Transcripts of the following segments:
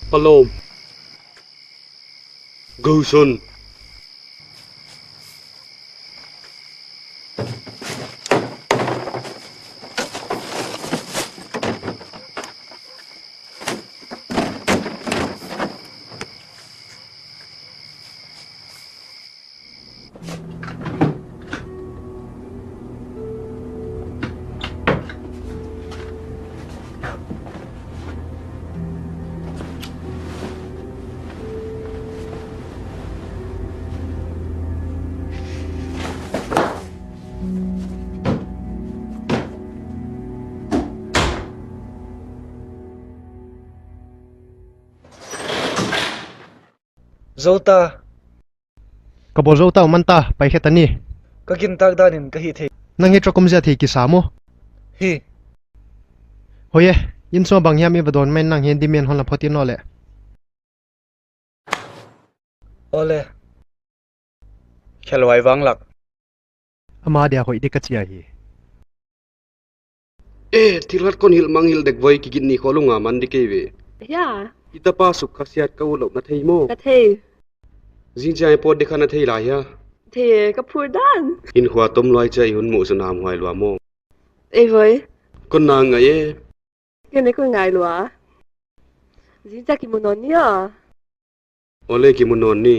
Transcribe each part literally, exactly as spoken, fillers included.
Palom. Goson. Zota. Ka bawl zota, man ta, pai khe ta ni. Ka gintak dan in ka hih thei. Nang hi truck kum zia thei kisa maw? Hi. Hoih e, inn sung bang hiam i va dawn mai, nang handyman hon la phot in aw le. Aw le. Khelhuai vanglak. Ama dia hoih di ka chi ahi. Eh, thil khat kon hilh mang hilh dek voi, kiginni khol lung a man di kei ve. Ya. I tapa suk khasiat ka ut louh na thei maw? Ka thei. Zingchiang i pawt di kha na thei lai hia? Thei e, ka phur dan. Hinkhua tom luai chia i hun muh suk nam huai lua maw? Ei voi. Kon na ngai e. Ken e, kon ngai lua. Zingchiang kimu nawn ni aw. Aw le, kimu nawn ni.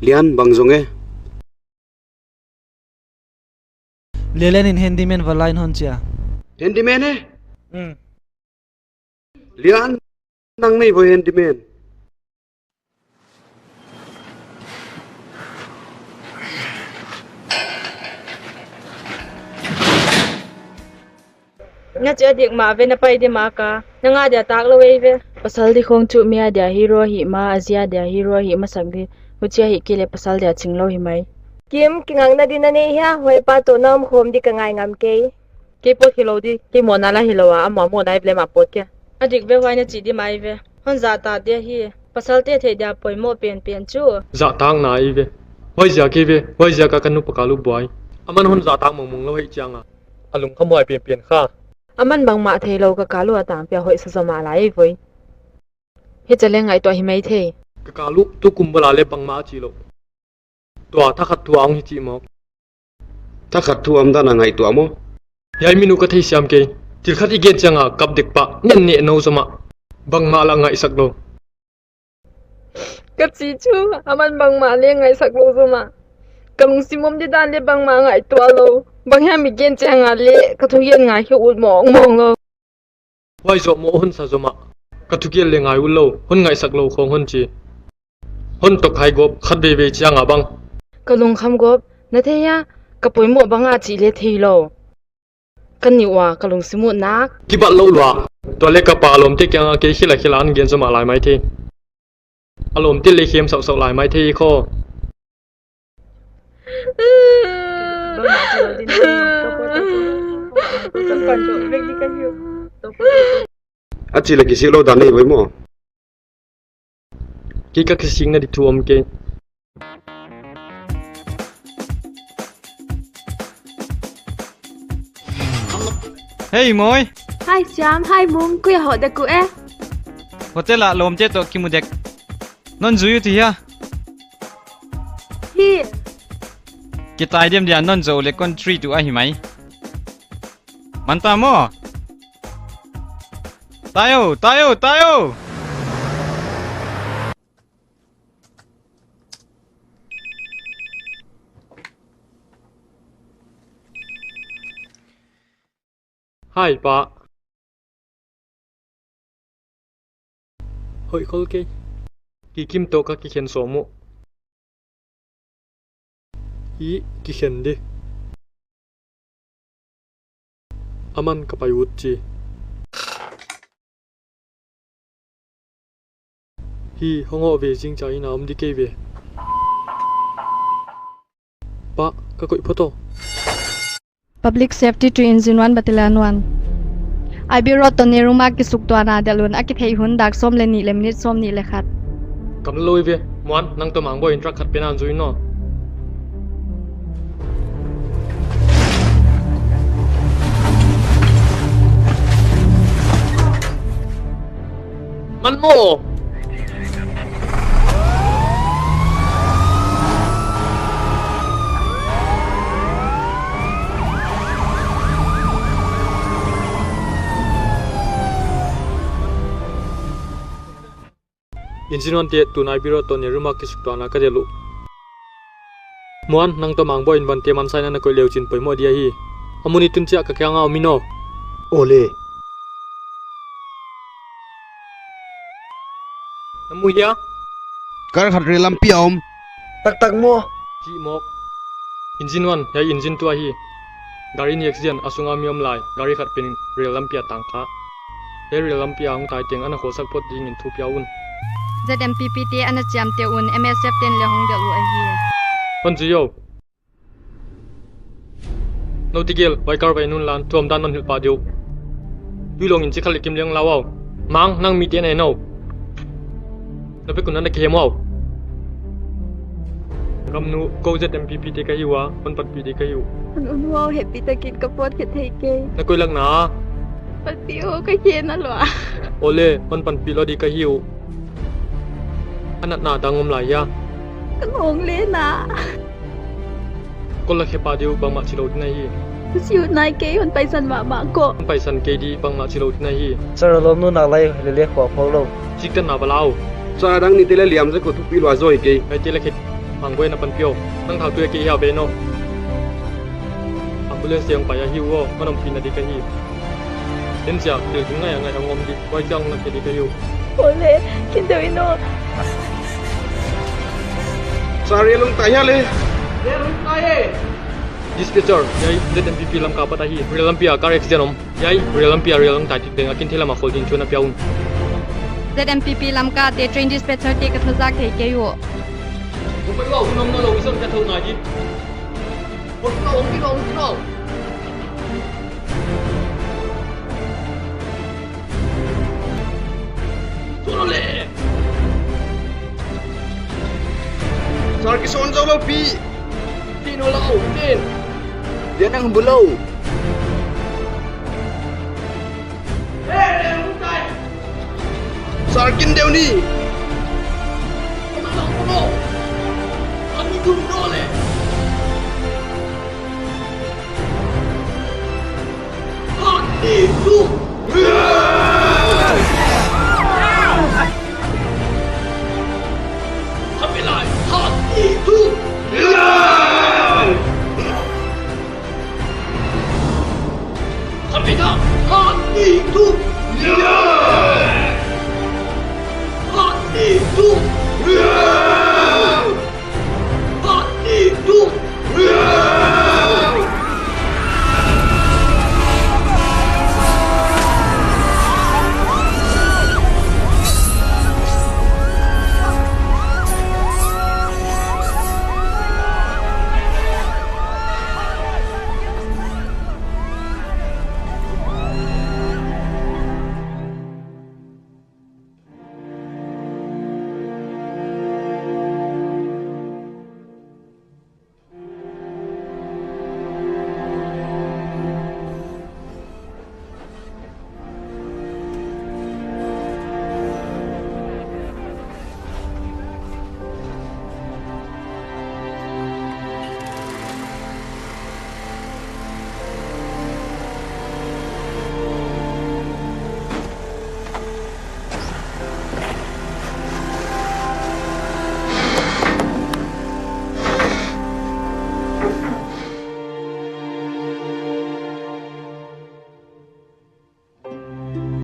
Lian, bang zong e? Lelen in handyman va la in hon chia. Handyman e? Hmm. Lian, nang nei voi handyman. Na chi a dik mah ve, na pai di mah ka. Nang a dia tak lou ei ve. Pasal di khong chu mi a dia hero hi mah, a zi a dia hero hi masak di. Huchia hi kei le pasal dia ching lou hi mai. Kim, kingakna di na nei hia, huai pa toh na om khawm di ka ngai ngam kei. Kei pawt hi lou di, kei mawhna la hi lou a, amah mawhna i blame a pawt kei. A dik ve, huai na chih di mai ve. Hon zahtak dia hi, pasalte theih dia poimoh penpen chu. Zahtakna i ve. Huai ziak i ve, huai ziak a ka nupa ka lu buai. Aman hon zahtak mongmong lou hi chiang a. A lungkham huai penpen kha. Aman bangmah thei lou ka ka lu a tang pia hoih sa zomah lai ei voi. Hichia le ngaihtuah hi mai thei. Ka ka lu tukum bala le bangmah a chi lou. Tua thakhat thu a hong hi chih mawk. Thakhat thu om dan a ngaihtuah maw? Hiai minu ka theisiam kei. Thil khat i gen chiang a kap dek pah. Nen neh nou zomah. Bangmah la ngaihsak lou. Ka chi chu, aman bangmah le ngaihsak lou zomah. Ka lungsim om di dan le bangmah ngaihtuah lou. Bang hiam i gen chiang a le, ka thugen ngai khe ut mawngmawng lou. Huai zoh maw hon sa zomah. Ka thugen le ngai ut lou, hon ngaihsak lou khong hon chi. Hon tok hai gawp khat veivei chiang a bang. Ka lungkham gawp, na thei hia, ka poimoh bang a chih le thei lou. Ka nih ua, ka lungsim ut nak. Kibat lou lua. Tua le ka pa lawmte kiang a kei khila khila an gen zomah lai mai thei. A lawmte le khem sauhsauh lai mai thei kho. A chih le kisik lou dan nei voi maw? Kei ka kisikna di thu om kei. Hei, Moi. Hai, Siam. Hai, Mung. Koi a hoh dek uh e? Hotel ah lawmte toh kimu dek. Non zui uh ti hia? Hi. Kitai diam dia, non zou le kon treat uh ahi mai. Man ta maw? Tai o, tai o, tai o. Hai, Pa. Hoih khol kei. Kikim toh ka kikhen sawm uh. Hi, kikhen di. Aman ka pai ut chi. Hi, hong hoh ve, zingchiang inn a om di kei ve. Pa, ka koih phot o. Public Safety to Engine one, Battalion one. I B Road toh Nehru Marg kisuk tuahna delh un, a kitheih hun dak sawm le nih le minute sawm nih le khat. Kam lou ve, Muan, nang toh Mangboi in truck khat pen a zui in aw. Man maw. Engine one te tunai biro to ne ruma kisuk tuana ka delh uh. Muan, nang toh Mangboi in vante mansaina na koih leuchin poimoh dia hi. A mun i tun chiah ka kianga om in aw. Awle. Na mu hia? Kar khat rel lampi a om. Taktak maw. Chih mawk. Engine one, hiai engine two ahi. Gari nih accident a sunga mi om lai, gari khat pen rel lampi a tang kha. Hiai rel lampi a hong tai teng ana khawlsak phot dingin thu pia un. Z M P P te ana chiamteh un, M S F ten leng hong delh uh ahi. Hon zui aw. Nou tigel, huai kar vai nun lan, tuam dan non hilh pah diu. Tui lawngin chi khat leh kim leng lau aw. Mang, nang mite na en aw. Na pek un ana kihem aw. Ramnu, kou Z M P P te ka hi ua, hon panpih di ka hi uh. Hon un ua, hehpih takin ka pawt khe thei kei. Na koi lak na? Panpih aw, ka khe na lua. Awle, hon panpih lou di ka hi uh. A natna dang om lai hia? Ka lawng le na. Kol la khe pah diu bangmah chi lou ding ahi. Ka si uh nai kei, hon paisan mahmah ko. Hon paisan kei di bangmah chi lou ding ahi. Sara lawmnu nak lai lele khua phawk lou. Chik tan na bal aw. Sara dang nite leh liam zek uh thupih lua zaw hi kei. Ngai te leh khe Mangboi na panpih aw. Nang thau tui a kei hia ve no. Ambulance te hong pai ahi uh aw, man ompihna di ka hi. Ken chia, pil kin ngai a ngai hong om di. Huai chiang na khe di ka hi uh. Awle, kin deuh in aw. Sara rel hong tai hia le? Rel hong tai e. Dispatcher, hiai Z M P P Lamka apat ahi. Rel lampi a car accident om. Hiai rel lampi a rel hong tai tik teng a kin thei lam a khawl ding chu na pia un. Z M P P Lamka te train dispatcher te ka thazak thei kei uh. Hong pai ua, hun om nawnlou, i zon ka thou ngai di. Hong pai ua, hong pai ua, hong pai ua. Solo le. Sara kison zou lou pi. Tin o lou, tin. Dia nang bul lou. Sara kin deuh ni. Ani dum dole. Ani dum.